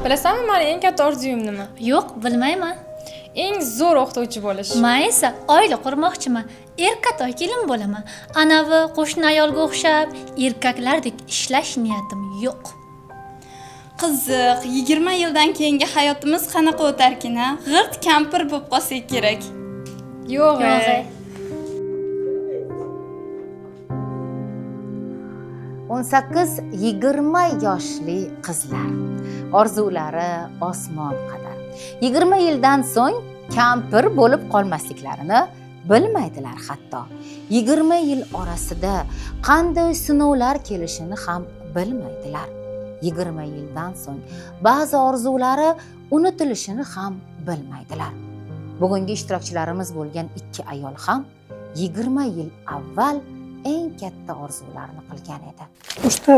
Bilasanmi, mani eng katta orzuyim nima? Yo'q, bilmayman. Eng zo'r o'qituvchi bo'lish. Man esa oila qurmoqchiman. Erkatoy kelin bo'laman. Anavi qo'shni ayolga o'xshab erkaklardek ishlash niyatim yo'q. Qiziq, 20 yildan keyingi hayotimiz qanaqa o'tarkin a? G'irt kampir bo'lib qolsak kerak. Yo'q. Yo'q. E. 18-20 yoshli qizlar, orzulari osmon qadar. 20 yildan so'ng kampir bo'lib qolmasliklarini bilmaydilar hatto. 20 yil orasida qanday sinovlar kelishini ham bilmaydilar. 20 yildan so'ng ba'zi orzulari unutilishini ham bilmaydilar. Bugungi ishtirokchilarimiz bo'lgan ikki ayol ham 20 yil avval eng katta orzularni qilgan edi. 3ta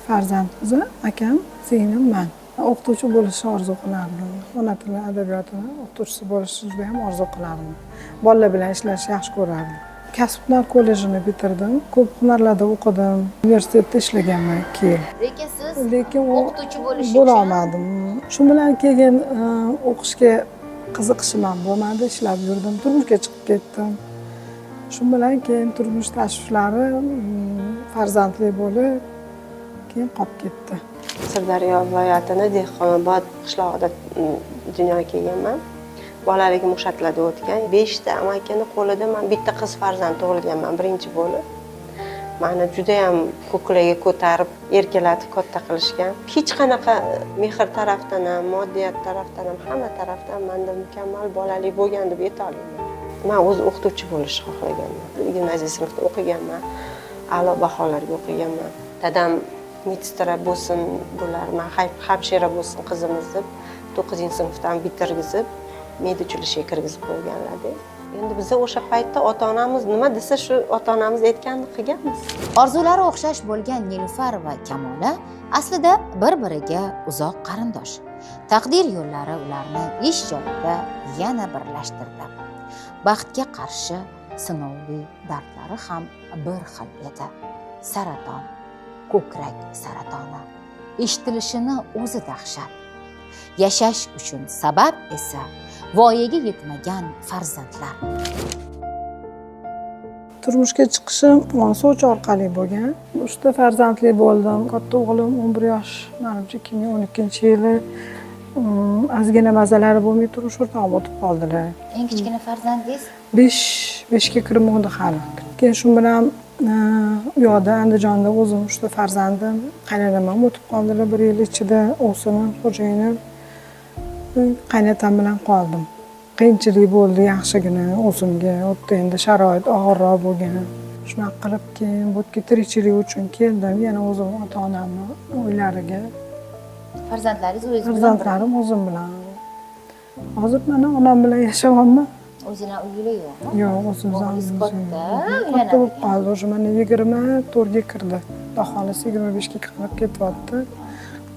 farzand biza, akam, singlim, man. O'qituvchi bo'lishni orzu qilardim. Ona tili adabiyotini o'qituvchisi bo'lishni juda ham orzu qilardim. Bolalar bilan ishlashni yaxshi ko'rardim. Kasb-hunar kollejini bitirdim. Ko'p hunarlarda o'qidim. Universitetda ishlaganman 2 yil. Lekin siz Lekin u o'qituvchi bo'lish bo'la uchun olmadim. Shu bilan keyin o'qishga qiziqishim ham bo'lmadi, ishlab yurdim, turmushga chiqib ketdim. Shu bilan keyin turmush tashvishlari, farzandli bo'lib, keyin qolib ketdi. Sirdaryo viloyatini Dehqonobod qishlog'ida dunyoga kelganman. Bolaligim o'sha yerlarda o'tgan. 5 ta amakini qo'lida man bitta qiz farzand tug'ilganman, birinchi bo'lib. Mani juda ham ko'klaga ko'tarib, erkalatib katta qilishgan. Hech qanaqa mehr tarafdan ham, moddiyat tarafdan ham, hamma tarafdan menda mukammal bolalik bo'lgan deb ayta olaman. Man o'zi o'qituvchi bo'lishni xohlaganman. Gimnaziya sinfida o'qiganman, a'lo baholarga o'qiganman. Dadam medsestra bo'lsin, bular, man hamshira bo'lsin qizimiz deb 9-sinfdan bitirgizib, meduchilishiga kirgizib qo'yganlar-da. Endi biza o'sha paytda ota-onamiz nima desa, shu ota-onamiz aytganini qilganmiz. Orzulari o'xshash bo'lgan Nilufar va Kamola aslida bir-biriga uzoq qarindosh. Taqdir yo'llari ularni ish joyida yana birlashtirdi. Baxtga qarshi sinovli dardlari ham bir xil edi. Saraton, ko'krak saratoni. Eshitilishini o'zi dahshat. Yashash uchun sabab esa voyaga yetmagan farzandlar. Turmushga chiqishim sovchi orqali bo'lgan. 3 ta farzandli bo'ldim. Katta o'g'lim 11 yosh, manimcha 2012-yili ozgina mazalari bo'lmay turmush o'rtog'im o'tib qoldilar. Eng kichkina farzandingiz? 5ga kirmadi hali. Keyin shu bilan u yoqda Andijonda o'zim 3 ta farzandim, qaynonam ham o'tib qoldilar bir yil ichida, o'g'lim, xo'jayinim, qaynatam bilan qoldim. Qiyinchilik bo'ldi yaxshigina o'zimga, u yerda endi sharoit og'irroq bo'lgan. Shunaqa qilib keyin bu yerga tirikchilik uchun keldim, yana o'zim ota-onamni uylariga. Farzandlaringiz o'zingiz bilan? Farzandlarim o'zim bilan. Hozir mana onam bilan yashayapman. O'zinglar uyinglar yo'qmi? Yo'q, o'zimizni O'g'lingiz uyimiz katta, yo'q. uylanadi Katta bo'lib ekan. qoldi, o'sha mana 24ga kirdi. Xudo xohlasa 25ga kirib ketyapti.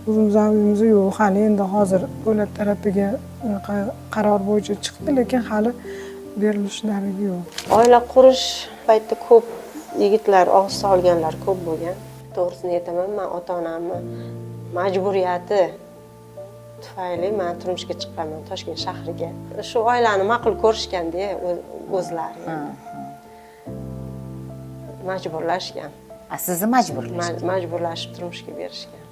O'zimizni uyimiz yo'q, hali endi hozir davlat tarafiga unaqa qaror bo'yicha chiqdi, lekin hali berilishlari yo'q. Oila qurish paytida ko'p yigitlar og'iz solganlar ko'p bo'lgan. To'g'risini aytaman, men ota-onamni majburiyati tufayli men turmushga chiqqanman Toshkent shahriga. Shu oilani ma'qul ko'rishganda o'zlari. Majburlashgan. Sizni majburlashgan? Majburlashib turmushga berishgan.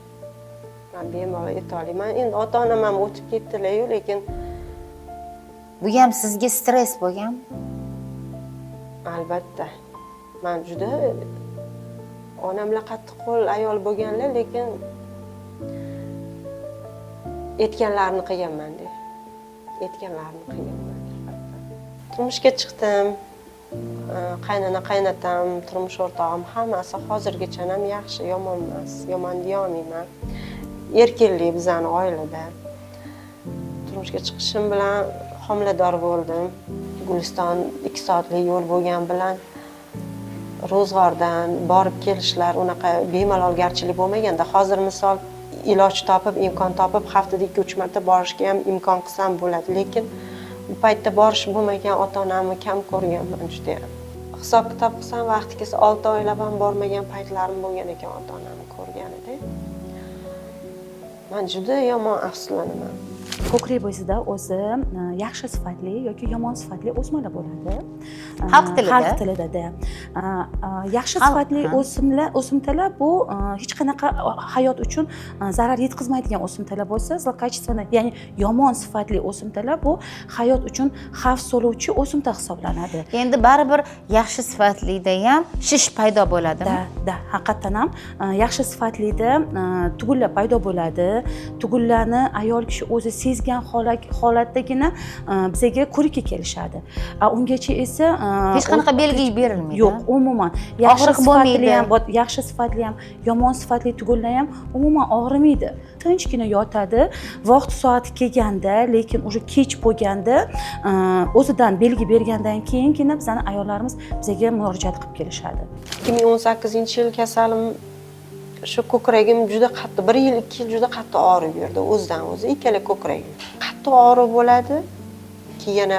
Men bemalol ayta olaman. Endi ota-onam ham o'tib ketdilar-yu, lekin bu ham sizga stress bo'lganmi? Albatta. Men juda onamlar qattiqqo'l ayol bo'lganlar, lekin aytganlarini qilganman-da. Aytganlarini qilganman. Turmushga chiqdim. Qaynona, qaynatam, turmush o'rtog'im hammasi hozirgacha ham yaxshi, yomon emas, yomon deya olmayman. Erkinlik bizani oilada. Turmushga chiqishim bilan homilador bo'ldim. Guliston 2 soatlik yo'l bo'lgan bilan ro'zg'ordan borib kelishlar unaqa bemalolgarchilik bo'lmaganda, hozir misol iloj topib, imkon topib haftada 2-3 marta borishga ham imkon qilsam bo'ladi, lekin u paytda borish bo'lmagan, ota-onamni kam ko'rganman juda ham. Hisob kitob qilsam, vaqti kelsa 6 oylab ham bormagan paytlarim bo'lgan ekan ota-onamni ko'rganida. Man juda yomon afsuslanaman. Ko'krak bezida o'zi yaxshi sifatli yoki yomon sifatli o'smalar bo'ladi. Xalq tilida? Xalq tilida. Yaxshi sifatli o'simtalar bu hech qanaqa hayot uchun zarar yetkazmaydigan o'simtalar bo'lsa, злокачественный, ya'ni yomon sifatli o'simtalar bu hayot uchun xavf soluvchi o'simta hisoblanadi. Endi baribir yaxshi sifatlida ham shish paydo bo'ladimi? Da, da, haqiqatan ham yaxshi sifatlida tugunlar paydo bo'ladi. Tugunlarni ayol kishi o'zi sezgan holatdagina bizaga ko'rikka kelishadi. Ungacha esa hech qanaqa belgi berilmaydi. Yo'q, umuman. Og'riq bo'lmaydi. Yaxshi sifatli ham, yomon sifatli tugunlar ham umuman og'rimaydi. Tinchgina yotadi. Vaqt soati kelganda, lekin уже kech bo'lganda, o'zidan belgi bergandan keyingina bizning ayollarimiz bizga murojaat qilib kelishadi. 2018-yil kasalim shu ko'kragim juda qattiq, 1 yil, 2 yil juda qattiq og'rib yurdi o'zidan o'zi, ikkala ko'kragim. Qattiq og'riq bo'ladi, keyin yana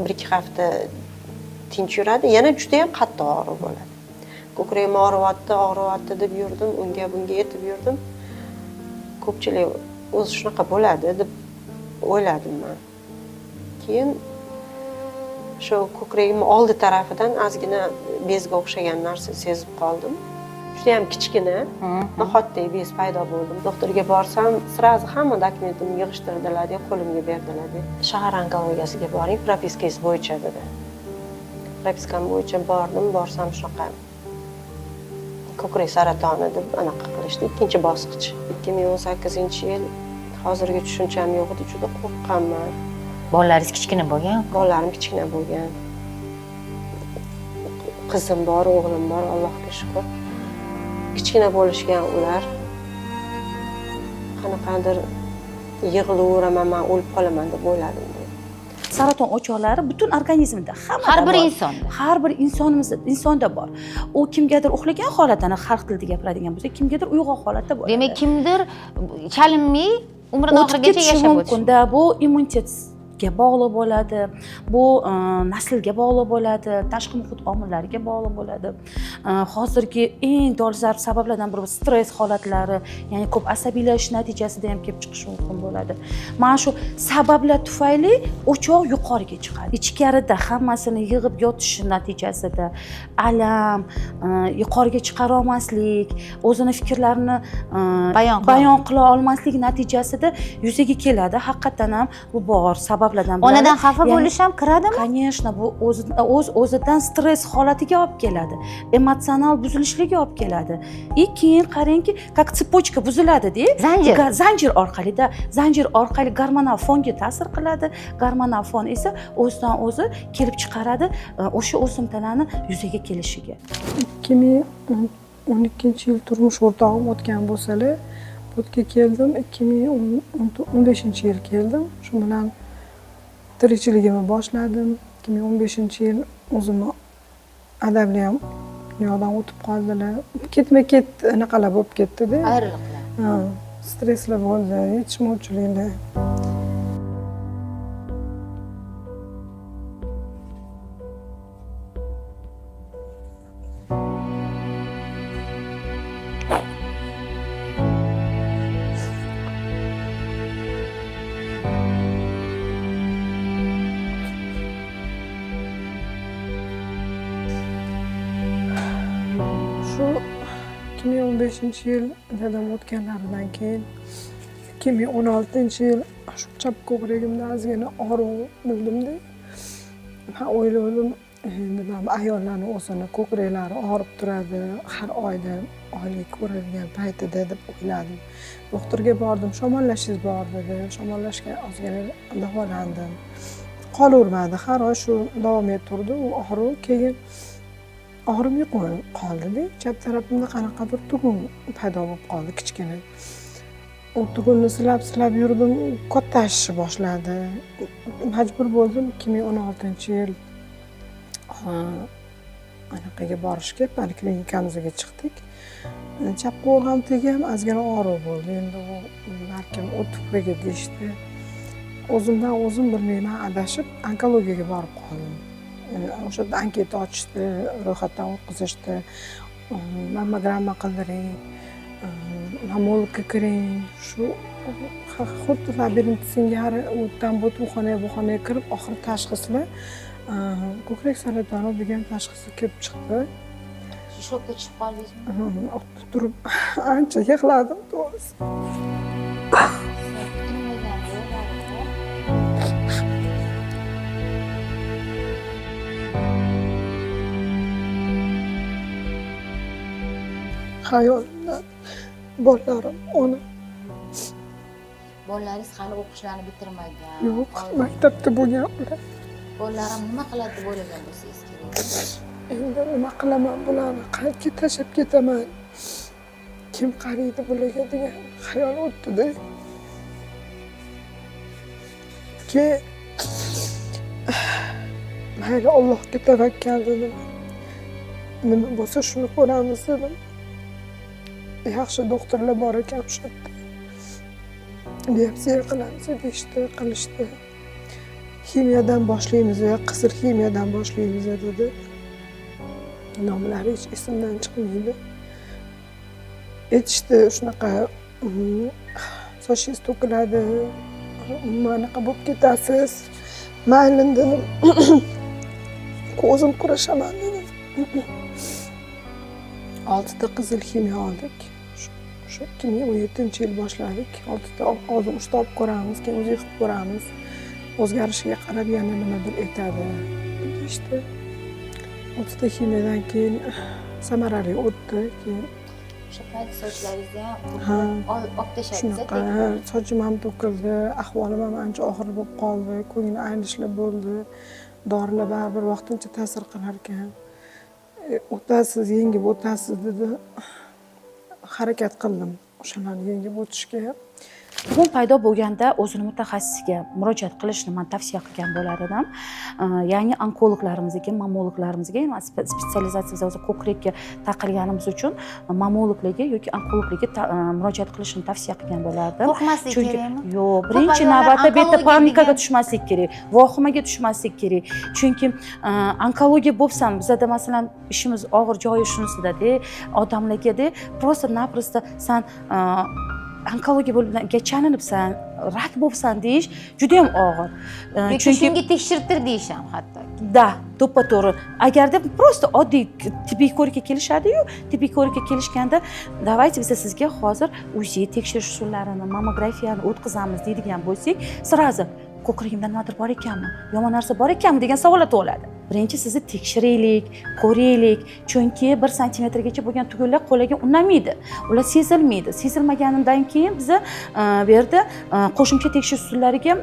1-2 hafta tinch yuradi, yana juda ham qattiq og'riq bo'ladi. Ko'kragim og'riyapti, og'riyapti deb yurdim, unga bunga yetib yurdim. Ko'pchilik o'zi shunaqa bo'ladi deb o'yladim men. Keyin shu ko'kragimni oldi tarafidan ozgina bezga o'xshagan narsa sezib qoldim. Juda ham kichkina, no'xatdek bez paydo bo'ldi. Doktorga borsam, sразу hamma dokumentimni yig'ishtirdilar, qo'limga berdilar. Shahar onkologiyasiga boring, propiskangiz bo'yicha dedi. Propiskam bo'yicha bordim, borsam shunaqa ko'krak saratoni deb anaqa qilishdi, ikkinchi bosqich. 2018-yil hozirgi tushuncham yo'q edi, juda qo'rqqanman. Bolalaringiz kichkina bo'lgan? Bolalarim kichkina bo'lgan. Qizim bor, o'g'lim bor, Allohga shukr. Kichkina bo'lishgan ular. Qanaqadir yig'laveraman, men o'lib qolaman deb o'yladim. Saraton o'choqlari butun organizmda, hammada har bir bor. Insonda. Har bir insonda bor. U kimgadir uxlagan holatda, xalq tilida gapiradigan bo'lsak, kimgadir uyg'oq holatda bo'ladi. Demak, kimdir chalinmay umrini o'tib oxirigacha ketishi yashab o'tishi mumkin-da. Bu immunitetga bog'liq bo'ladi, bu naslga bog'liq bo'ladi, tashqi muhit omillariga bog'liq bo'ladi. Hozirgi eng dolzarb sabablardan biri stress holatlari, ya'ni ko'p asabiylashish natijasida ham kelib chiqishi mumkin bo'ladi. Mana shu sabablar tufayli o'choq yuqoriga chiqadi. Ichkarida hammasini yig'ib yotishi natijasida alam, yuqoriga chiqara olmaslik, o'zini fikrlarini bayon qila olmaslik natijasida yuzaga keladi. Haqiqatan ham bu bor sabablardan biri. Onadan xafa bo'lish ham kiradimi? Конечно, bu o'z-o'zidan stress holatiga olib keladi, emotsional buzilishlarga olib keladi. И keyin qarangki, как цепочка buziladi-da. Zanjir. Zanjir orqali-da, zanjir orqali gormonal fonga ta'sir qiladi. Gormonal fon esa o'zidan o'zi kelib chiqaradi o'sha o'simtalarni yuzaga kelishiga. 2012-yil turmush o'rtog'im o'tgan bo'lsalar, bu yerga keldim, 2015-yil keldim. Shu bilan tirikchiligimni boshladim. 2015-yil o'zimni adabli ham dunyodan o'tib qoldilar. Ketma-ket anaqalar bo'lib ketdi-da. Ayriliqlar. Ha, stresslar bo'ldi, yetishmovchiliklar. Shu 2015-yil dadam o'tganlaridan keyin 2016-yil shu chap ko'kragimda ozgina og'riq bildimda. Men o'yladim, endi mana ayollarni o'zini ko'kraklari og'rib turadi, har oyda oylik ko'radigan paytida deb o'yladim. Doktorga bordim, shamollashingiz bor dedi. Shamollashga ozgina davolandim. Qolavermadi, har oy shu davom etaverdi u og'riq. Keyin og'rim yo'qolib qoldi-da. Chap tarafimda qanaqadir tugun paydo bo'lib qoldi, kichkina. U tugunni silab-silab yurdim, kattalashishni boshladi. Majbur bo'ldim 2016-yil anaqaga borishga, poliklinikamizga chiqdik. Chap qo'lg'amdagi ham ozgina og'riq bo'ldi. Endi u balkim o'tib deyishdi. O'zimdan o'zim bilmayman, adashib onkologiyaga borib qoldim. O'sha yerda anketa ochishdi, ro'yxatdan o'tkazishdi, mammogramma qildiring, mammologga kiring, shu Xuddi labirint singari u yerdan bu xonaga, bu xonaga kirib, oxiri tashxislar ko'krak saratoni degan tashxisi kelib chiqdi. Shokka tushib qoldingizmi? Turib ancha yig'ladim, to'g'risi. Kutilmaganda. Xayolimdan bolalarim, ona. Bolalaringiz hali o'qishlarini bitirmagan. Yo'q, maktabda bo'lgan ular. Bolalarim nima qiladi deb o'ylagan bo'lsangiz kerak. Endi nima qilaman bularni, qayerga tashlab ketaman, kim qaraydi bularga degan xayol o'tdi-da. Keyin mayli, Allohga tavakkal dedim. Nima bo'lsa shuni ko'ramiz dedim. Yaxshi doktorlar bor ekan o'sha yerda. Biopsiya qilamiz deyishdi, qilishdi. Ximiyadan boshlaymiz, qizil ximiyadan boshlaymiz dedi. Nomlari hech esimdan chiqmaydi. Aytishdi shunaqa, sochingiz to'kiladi, umuman anaqa bo'lib ketasiz. Mayli dedim. O'zim kurashaman dedim. 6 ta qizil ximiya oldik. Shu 2017-yil boshladik. 6 ta hozir 3 ta olib ko'ramiz, keyin o'zi qilib ko'ramiz. O'zgarishiga qarab yana nimadir aytadi deyishdi. 6 ta ximiyadan keyin samarali o'tdi. Keyin o'sha payt sochlaringizni ham olib tashladingiz. Shunaqa, sochim ham to'kildi, ahvolim ham ancha og'ir bo'lib qoldi, ko'ngil aynishlar bo'ldi. Dorilar baribir vaqtincha ta'sir qilar ekan. O'tasiz, yengib o'tasiz dedi. Harakat qildim o'shalarni yengib o'tishga. Tuxum paydo bo'lganda o'zini mutaxassisiga murojaat qilishni men tavsiya qilgan bo'lar edim. Ya'ni onkologlarimizga, mammologlarimizga, ya'ni spetsializatsiyamiz o'zi ko'krakka taqilganimiz uchun mammologlarga yoki onkologlarga murojaat qilishni tavsiya qilgan bo'lardim. Qo'rqmaslik kerakmi? Yo'q, birinchi navbatda bu yerda panikaga tushmaslik kerak, vahimaga tushmaslik kerak. Chunki onkologiya bo'lsam, bizada masalan ishimiz og'ir joyi shunisida-da, odamlarga-da просто-naprosto san onkologiya bo'lib chalinibsan, rak bo'libsan deyish juda ham og'ir. Chunki shunga tekshirtir deyish ham hatto. Da, to'ppa-to'g'ri. Agarda просто oddiy tibbiy ko'rikka kelishadi-yu, tibbiy ko'rikka kelishganda давайте biz sizga hozir UZI tekshirish usullarini, mammografiyani o'tkazamiz deydigan bo'lsak, сразу ko'kragimda nimadir bor ekanmi, yomon narsa bor ekanmi degan savollar tug'iladi. Birinchi sizni tekshiraylik, ko'raylik, chunki 1 santimetrgacha bo'lgan tugunlar qo'lga unamaydi, ular sezilmaydi. Sezilmaganidan keyin biz bu yerda qo'shimcha tekshirish usullariga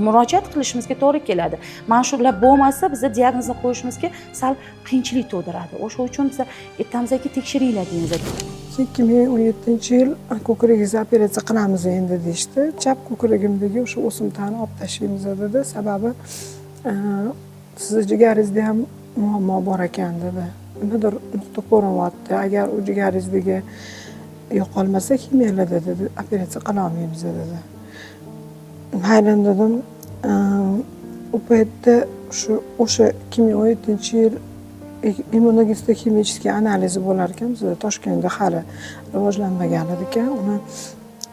murojaat qilishimizga to'g'ri keladi. Mana shular bo'lmasa biz diagnozni qo'yishimizga sal qiyinchilik tug'diradi. O'sha uchun biz aytamizki, tekshiringlar deymiz. 2017-yil ko'kragingizni operatsiya qilamiz endi deyishdi. Chap ko'kragimdagi o'sha o'simtani olib tashlaymiz dedi. Sababi sizni jigaringizda ham muammo bor ekan dedi. Nimadir nuqta ko'rinyapti. Agar u jigaringizdagi yo'qolmasa ximiyalarda dedi, operatsiya qila olmaymiz dedi. Mayli dedim. U paytda shu o'sha 2017-yil immunogistoximический analizi bo'lar ekan, bizda Toshkentda hali rivojlanmagan ekan. Uni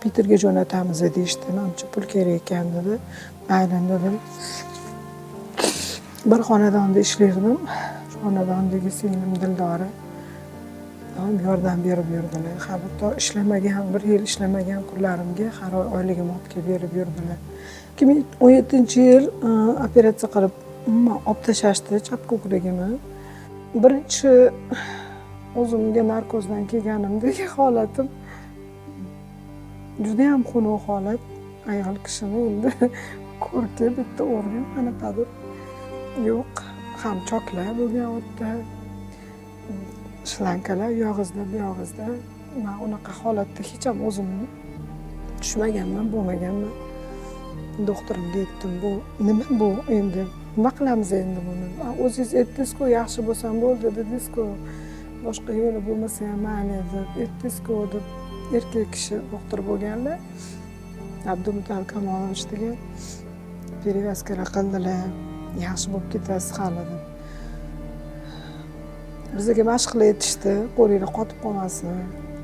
Piterga jo'natamiz deyishdi. Manimcha pul kerak ekan dedi. Mayli dedim. Bir xonadonda ishlardim. Shu xonadondagi singlim Dildora doim yordam berib yurdilar. Hatto ishlamagan, bir yil ishlamagan kunlarimga har oy oyligimni olib kelib berib yurdilar. 2017-yil operatsiya qilib umuman olib tashlashdi chap ko'kragimni. Birinchi o'zimga narkozdan kelganimdagi holatim juda ham xunuk holat. Ayol kishini endi ko'rki bitta o'rgan qanaqadir yo'q, ham choklar bo'lgan u yerda, shlankalar yog'izda bu yog'izda. Men unaqa holatda hech ham o'zimni tushmaganman, bo'lmaganman. Doktorimga aytdim, bu nima bu endi? Nima qilamiz endi buni? O'zingiz aytdingiz-ku, yaxshi bo'lsam bo'ldi dedingiz-ku, boshqa yo'li bo'lmasa ham mayli deb aytdingiz-ku deb. Erkak kishi doktor bo'lganlar, Abdumutal Kamolovich degan, перевязkalar qildilar, yaxshi bo'lib ketasiz hali deb. Bizga mashqlar aytishdi, qo'linglar qotib qolmasin,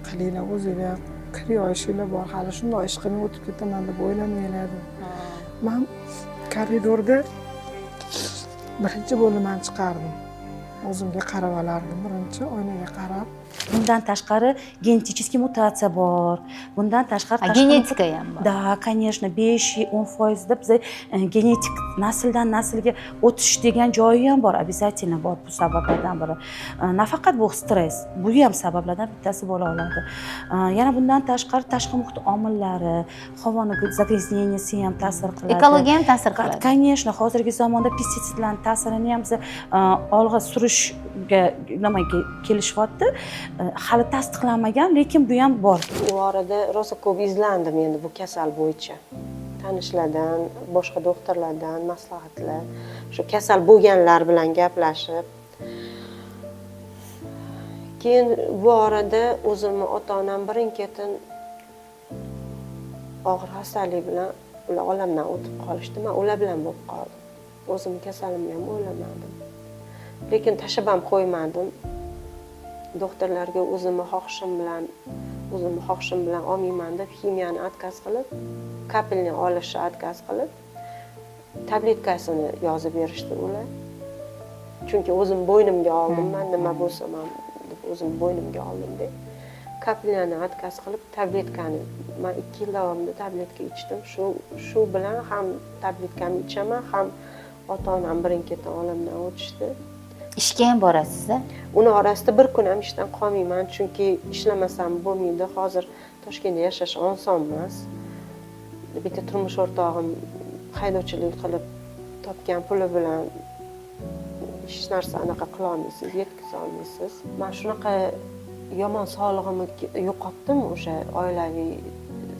qilinglar o'zinglar, Kir yoyishinglar bor, hali shundoq ish qilmay o'tib ketaman deb o'ylamanglar deb. Man koridorda birinchi bo'lib man chiqardim. O'zimga qarab olardim birinchi, oynaga qarab. Bundan tashqari genetik mutatsiya bor. Bundan tashqari Genetika ham bor. Да, конечно, 5-10% da biza genetik nasldan naslga o'tish degan joyi ham bor, обязательно bor, bu sabablardan biri. Nafaqat bu stress, bu ham sabablardan bittasi bo'la oladi. Yana bundan tashqari tashqi muhit omillari, havoni загрязнение si ham ta'sir qiladi. Ekologiya ham ta'sir qiladi. Конечно, hozirgi zamonda pestitsidlarning ta'sirini ham biza olg'a surishga nimaga kelishyapti. Hali tasdiqlanmagan, lekin bu ham bor. U orada rosa ko'p izlandim endi bu kasal bo'yicha. Tanishlardan, boshqa doktorlardan maslahatlar, shu kasal bo'lganlar bilan gaplashib. Keyin bu orada o'zimni ota-onam birin-ketin og'ir xastalik bilan ular olamdan o'tib qolishdi. Men ular bilan bo'lib qoldim. O'zim kasalimni ham o'ylamadim. Lekin tashlab ham qo'ymadim. Doktorlarga o'zimni xohishim bilan olmayman deb ximiyani отказ qilib, капельный olishni отказ qilib, tabletkasini yozib berishdi ular. Chunki o'zim bo'ynimga oldim, man nima bo'lsa man deb o'zim bo'ynimga oldim deb. Капельный ni отказ qilib, tabletkani man 2 yil davomida tabletka ichdim. Shu bilan ham tabletkani ichaman, ham ota-onam birin-ketin olamdan o'tishdi. Ishga ham borasiz-a? Uni orasida bir kun ham ishdan qolmayman, chunki ishlamasam bo'lmaydi. Hozir Toshkentda yashash oson emas. Bitta turmush o'rtog'im haydovchilik qilib topgan puli bilan hech narsa anaqa qila olmaysiz, yetkaza olmaysiz. Men shunaqa yomon sog'lig'imni yo'qotdim o'sha oilaviy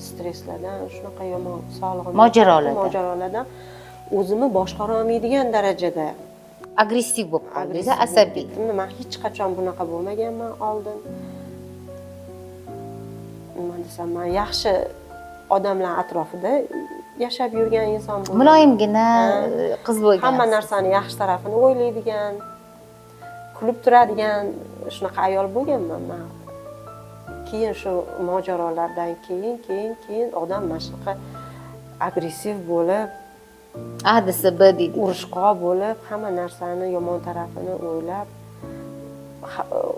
stresslardan, shunaqa yomon sog'lig'imni mojarolardan o'zimni boshqara olmaydigan darajada agressiv bo'lib qoldingiz, asabiy. Men hech qachon bunaqa bo'lmaganman oldin. Nima desam, men yaxshi odamlar atrofida yashab yurgan inson bo'ldim. Muloyimgina qiz bo'lgan. Hamma narsani yaxshi tarafini o'ylaydigan, kulib turadigan shunaqa ayol bo'lganman men. Keyin shu mojarolardan keyin odam mana shunaqa agressiv bo'lib, A desa B deydi. Urushqoq bo'lib, hamma narsani yomon tarafini o'ylab,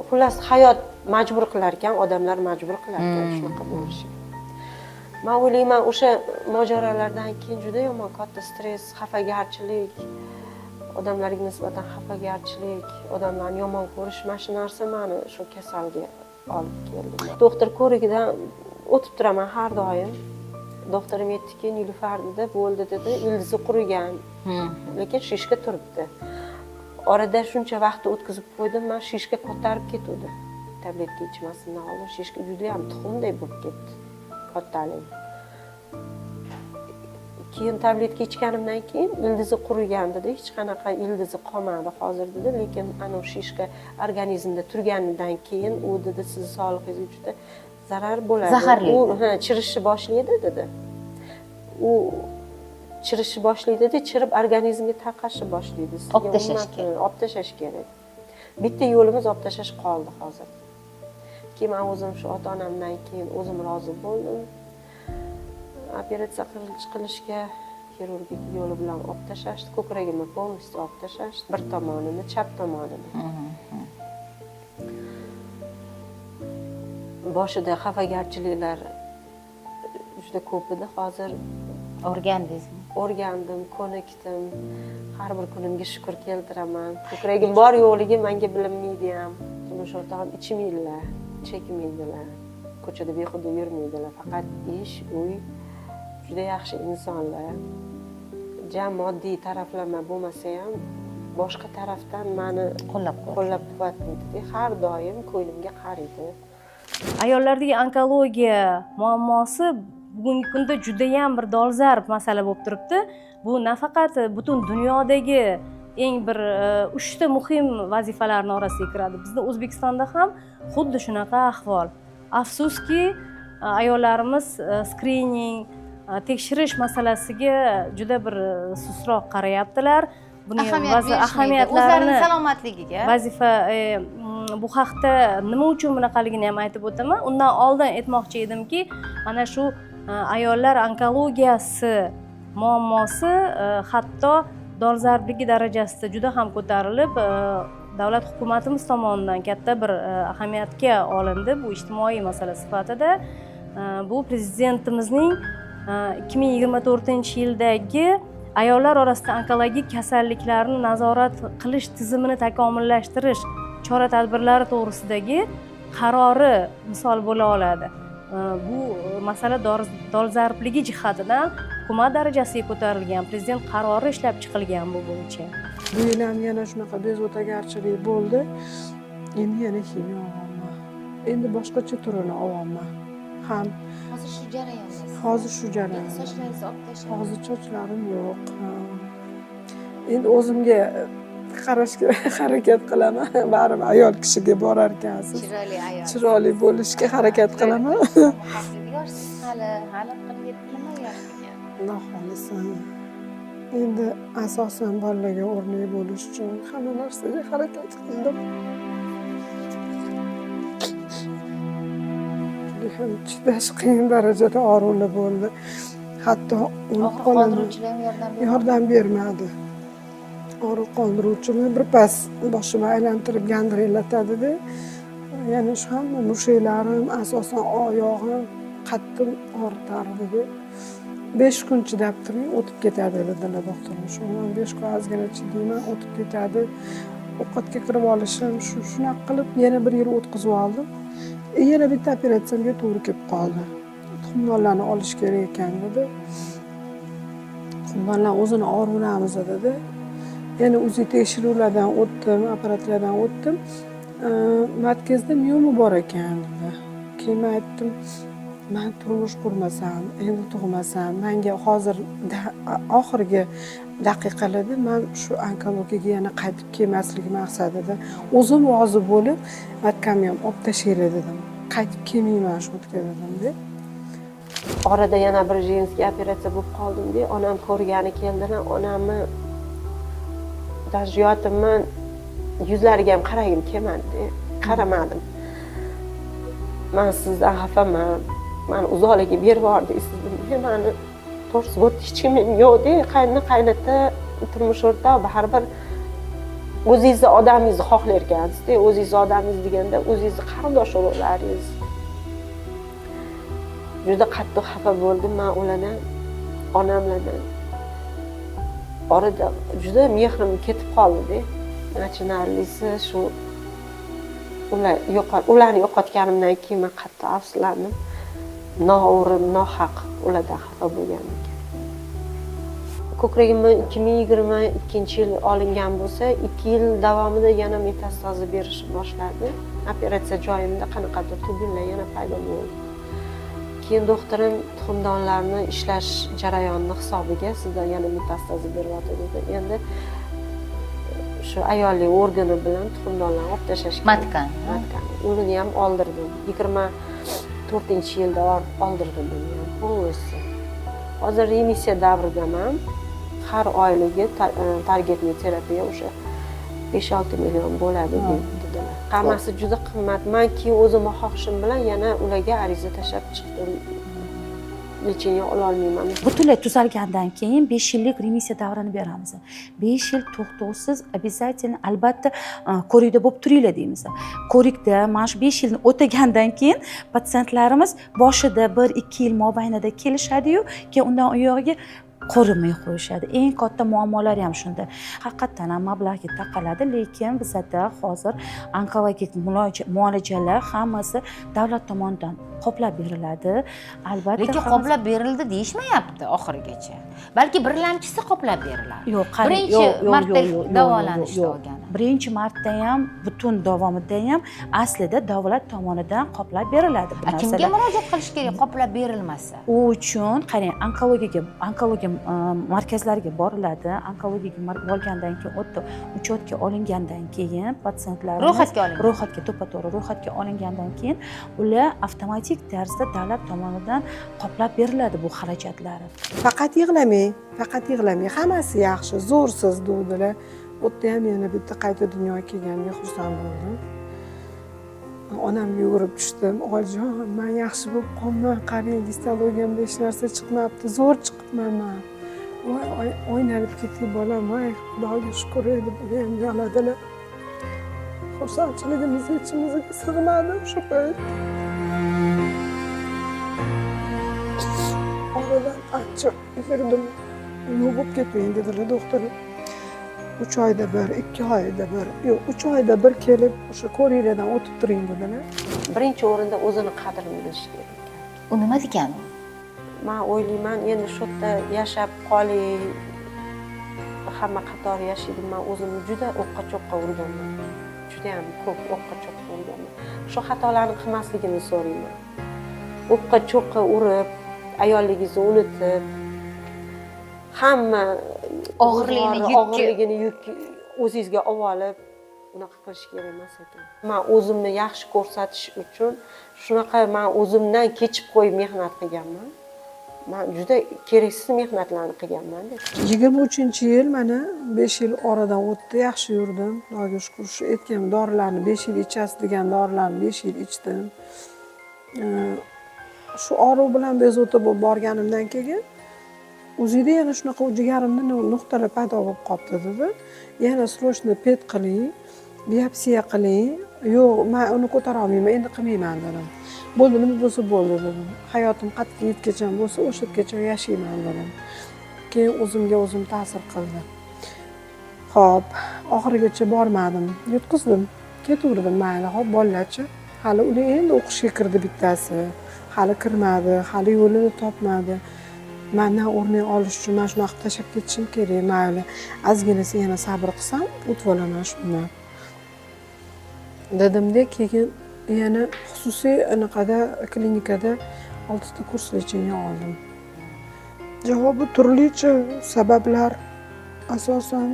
xullas hayot majbur qilar ekan, odamlar majbur qilar ekan shunaqa bo'lishi. Men o'ylayman, o'sha mojarolardan keyin juda yomon katta stress, xafagarchilik, odamlarga nisbatan xafagarchilik, odamlarni yomon ko'rish, mana shu narsa meni shu kasalga olib keldi. Doktor ko'rigidan o'tib turaman har doim. Doktorim aytdiki, Nilufar dedi, bo'ldi dedi, ildizi qurigan, lekin shishka turibdi. Orada shuncha vaqt o'tkazib qo'ydim, men shishka ko'tarib ketuvdi. Tabletka ichmasimdan oldin shishka juda ham tuxumday bo'lib ketdi, kattalik. Keyin tabletka ichganimdan keyin ildizi qurigan dedi, hech qanaqa ildizi qolmadi hozir dedi, lekin ana shishka organizmda turganidan keyin u dedi, sizni sog'lig'ingizga juda zarar bo'ladi. Zaharli. U chirishni boshlaydi dedi. U chirishni boshlaydi dedi, chirib organizmga tarqashni boshlaydi. Olib tashlash kerak. Olib tashlash kerak. Bitta yo'limiz olib tashlash qoldi hozir. Keyin men o'zim shu ota-onamdan keyin o'zim rozi bo'ldim. Operatsiya qilishga xirurgik yo'li bilan olib tashlashdi, ko'kragimni полностью olib tashlashdi, bir tomonini, chap tomonini. Boshida xafagarchiliklar juda ko'p edi. Hozir o'rgandingizmi? O'rgandim, ko'nikdim. Har bir kunimga shukr keltiraman. Ko'kragim bor yo'qligi menga bilinmaydi ham. Turmush o'rtog'im ichmaydilar, chekmaydilar, ko'chada behuda yurmaydilar. Faqat ish, uy, juda yaxshi insonlar. Jam moddiy taraflama bo'lmasa ham boshqa tarafdan meni qo'llab-quvvatlaydi. Har doim ko'nglimga qaraydi. Ayollardagi onkologiya muammosi bugungi kunda juda ham bir dolzarb masala bo'lib turibdi. Bu nafaqat butun dunyodagi eng bir 3 ta muhim vazifalarning orasiga kiradi. Bizda O'zbekistonda ham xuddi shunaqa ahvol. Afsuski, ayollarimiz skrining, tekshirish masalasiga juda bir sustroq qarayaptilar. Buni ahamiyat berishmaydi. O'zlarining salomatligiga vazifa Bu haqda nima uchun bunaqaligini ham aytib o'taman. Undan oldin aytmoqchi edimki, mana shu ayollar onkologiyasi muammosi hatto dolzarbligi darajasida juda ham ko'tarilib, davlat hukumatimiz tomonidan katta bir ahamiyatga olindi bu ijtimoiy masala sifatida. Bu prezidentimizning 2024-yildagi ayollar orasida onkologik kasalliklarni nazorat qilish tizimini takomillashtirish chora tadbirlari to'g'risidagi qarori misol bo'la oladi. Bu masala dolzarbligi jihatidan hukumat darajasiga ko'tarilgan, prezident qarori ishlab chiqilgan bu bo'yicha. Bu yil ham yana shunaqa bezovtagarchilik bo'ldi. Endi yana ximiya olyapman, endi boshqacha turini olyapman ham. Hozir shu jarayondasiz? Hozir shu jarayonda. Sochlaringizni olib tashlab? Hozir sochlarim yo'q. Endi o'zimga qarashga harakat qilaman, baribir ayol kishiga borar ekansiz. Chiroyli ayol. Chiroyli bo'lishga harakat qilaman. Yoshsiz hali, hali 47 nima yosh ekan. Xudo xohlasa, endi asosan bolalarga o'rnak bo'lish uchun hamma narsaga harakat qildim. Juda chidash qiyin darajada og'riqli bo'ldi. Hatto o'lib Og'riq qolaman. qoldiruvchilar ham yordam bermadi. Yordam bermadi. Og'riq qoldiruvchilar birpas boshimni aylantirib gandiralatadida. Yana shu hamma mushaklarim, asosan oyog'im qattiq og'ritardi. 5 kun chidab turing, o'tib ketadi dedilar doktorim. Shu bilan 5 kun ozgina chidayman, o'tib ketadi. Ovqatga kirib olishim, shunaqa qilib yana bir yil o'tkazib oldim. Yana bitta operatsiyamga to'g'ri kelib qoldi. Tuxumdonlarni olish kerak ekan dedi. Tuxumdonlar o'zini og'riqlarimiz dedi. Yana UZI tekshiruvlardan o'tdim, apparatlardan o'tdim. Markazda mioma bor ekan dedi. Keyin men aytdim, men turmush qurmasam, endi tug'masam, menga hozir oxirgi daqiqalarda men shu onkologiyaga yana qaytib kelmaslik maqsadida o'zim rozi bo'lib, matkamni ham olib tashlanglar dedim. Qaytib kelmayman shu yerga dedim-da. Orada yana bir женский operatsiya bo'lib qoldim-da, onam ko'rgani keldilar, onamni даже yotibman, yuzlariga ham qaragim kelmadi, qaramadim. Men sizdan xafaman, meni uzoqlarga berib yubordingiz dedim. Meni to'g'risi bu yerda hech kimim yo'q-da, qayni qaynota, turmush o'rtoq baribir o'zingizni odamingizni xohlar ekansizda, o'zingizni odamingiz deganda o'zingizni qarindosh urug'laringiz. Juda qattiq xafa bo'ldim men ulardan, onamlardan. Orada juda mehrim ketib qoldi-da. Achinarlisi shu ularni yo'qotganimdan keyin men qattiq afsuslandim. Noo'rin, nohaq ulardan xafa bo'lganimga. Ko'kragimni 2022-yil olingan bo'lsa, 2 yil davomida yana metastaza berishni boshladi. Operatsiya joyimda qanaqadir tugunlar yana paydo bo'ldi. Keyin doktorim tuxumdonlarni ishlash jarayonini hisobiga sizdan yana metastaza beryapti dedi. Endi shu ayollik organi bilan tuxumdonlarni olib tashlash kerak. Matkani. Matkani. Uni ham oldirdim. 24-yilda oldirdim uni ham полностью. Hozir remissiya davridaman. Har oyligi targetli terapiya o'sha 5-6 million bo'ladi dedilar. Hammasi juda qimmat. Men keyin o'zimni xohishim bilan yana ularga ariza tashlab chiqdim. Lecheniya ola olmayman. Butunlay tuzalgandan keyin 5 yillik remissiya davrini beramiz. 5 yil to'xtovsiz обязательно albatta ko'rikda bo'lib turinglar deymiz. Ko'rikda mana shu 5 yilni o'tagandan keyin patsientlarimiz boshida 1-2 yil mobaynida kelishadi-yu, keyin undan u yog'iga ko'rinmay qo'yishadi. Eng katta muammolari ham shunda. Haqiqatdan ham mablag'ga taqaladi, lekin bizada hozir onkologik muolajalar hammasi davlat tomonidan qoplab beriladi. Albatta. Lekin qoplab berildi deyishmayapti oxirigacha. Balki birlamchisi qoplab beriladi. Yo'q, qarang, Birinchi marta davolanishda olgani. Birinchi marta ham, butun davomida ham aslida davlat tomonidan qoplab beriladi bu Kimga narsalar. murojaat qilish kerak qoplab berilmasa? U uchun qarang, onkologiya markazlariga boriladi. Onkologiyaga borgandan keyin, u yerda учетga olingandan keyin patsientlarimiz Ro'yxatga olingan. Ro'yxatga, to'ppa-to'g'ri ro'yxatga olingandan keyin ular avtomatik tarzda davlat tomonidan qoplab beriladi bu xarajatlari. Faqat yig'lamang, faqat yig'lamang, hammasi yaxshi, zo'rsiz dedilar. U yerda ham yana bitta qayta dunyoga kelganda xursand bo'ldim. Onamga yugurib tushdim. Oyijon, men yaxshi bo'lib qolman, qarang, gistologiyamda hech narsa chiqmabdi, zo'r chiqibman men. Voy, o'ynalib ketdi bolam, voy, Xudoga shukur deb ular ham yig'ladilar. Xursandchiligimiz ichimizga sig'madi o'sha payt. Oradan ancha yurdim. Yo'q bo'lib ketmang dedilar doktor. 3 oyda bir, 2 oyda bir, yo'q, 3 oyda bir kelib o'sha ko'ringlardan o'tib turing dedilar. Birinchi o'rinda o'zini qadrini bilish kerak ekan. U nima degani? Men o'ylayman, endi shu yerda yashab qolay, hamma qatori yashaydi. Men o'zimni juda o'qqa-cho'qqa urganman. Juda ham ko'p o'qqa-cho'qqa urganman. Shu xatolarni qilmasligini so'rayman. O'qqa-cho'qqa urib, ayolligingizni unutib, hamma og'irligini yuk o'zingizga olib, unaqa qilish kerak emas ekan. Men o'zimni yaxshi ko'rsatish uchun shunaqa men o'zimdan kechib qo'yib mehnat qilganman. Men juda keraksiz mehnatlarni qilganman. 23-yil mana 5 yil oradan o'tdi, yaxshi yurdim. Xudoga shukr, shu aytgan dorilarni 5 yil ichasiz degan dorilarni 5 yil ichdim. Shu og'riq bilan bezovta bo'lib borganimdan keyin o'zida yana shunaqa jigarimda nuqtalar paydo bo'lib qolibdi dedi. Yana срочно PET qiling, biopsiya qiling. Yo'q, men uni ko'tara olmayman, endi qilmayman dedim. Bo'ldi, nima bo'lsa bo'ldi dedim. Hayotim qatga yetgacha bo'lsa, o'sha yergacha yashayman dedim. Keyin o'zimga o'zim ta'sir qildi. Xo'p, oxirigacha bormadim, yutqizdim, ketaverdim mayli. Xo'p, bolalarchi, hali ular endi o'qishga kirdi bittasi, hali kirmadi, hali yo'lini topmadi. Mendan o'rnak olish uchun men shunaqa qilib tashlab ketishim kerak, mayli. Ozginasi yana sabr qilsam, o'tib olaman shundan. Dedimda, keyin yana xususiy anaqada klinikada 6 ta kurs lecheniya oldim. Javobi turlicha sabablar, asosan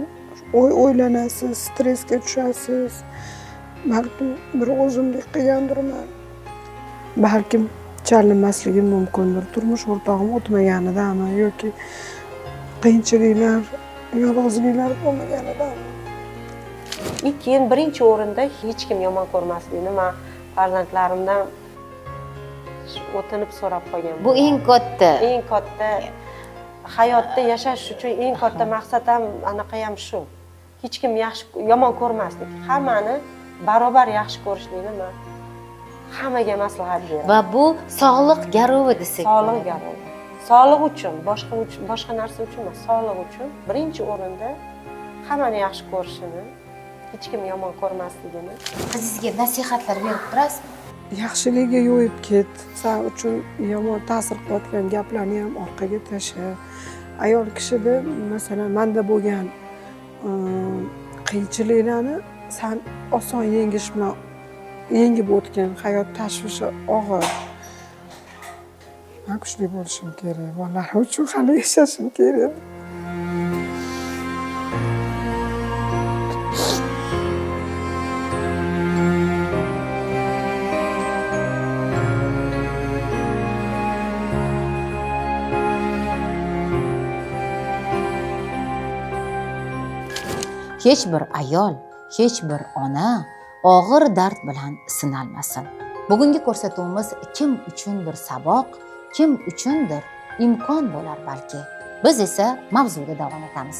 o'ylanasiz, stressga tushasiz. Balkim bir o'zimdek qilgandirman. Balkim chalinmasligim mumkindir. Turmush o'rtog'im o'tmaganidami yoki qiyinchiliklar, yolg'izliklar bo'lmaganidami? Keyin birinchi o'rinda hech kim yomon ko'rmasligini men farzandlarimdan o'tinib so'rab qolganman. Bu eng katta. Eng katta hayotda yashash uchun eng katta maqsad ham anaqa ham shu. Hech kim yaxshi yomon ko'rmaslik, hammani barobar yaxshi ko'rishlikni men hammaga maslahat beraman. Va bu sog'liq garovi desak. Sog'liq garovi. Sog'liq uchun, boshqa narsa uchun emas, sog'liq uchun birinchi o'rinda hammani yaxshi ko'rishini, hech kim yomon ko'rmasligini. Qizingizga nasihatlar berib turasizmi? Yaxshiligiga yo'yib ket. Sen uchun yomon ta'sir qilayotgan gaplarni ham orqaga tasha. Ayol kishida, masalan, menda bo'lgan qiyinchiliklarni sen oson yengish bilan yengib o'tgan, hayot tashvishi og'ir. Men kuchli bo'lishim kerak, bolalarim uchun hali yashashim kerak. Hech bir ayol, hech bir ona og'ir dard bilan sinalmasin. Bugungi ko'rsatuvimiz kim uchundir saboq, kim uchundir imkon bo'lar balki. Biz esa mavzuda davom etamiz.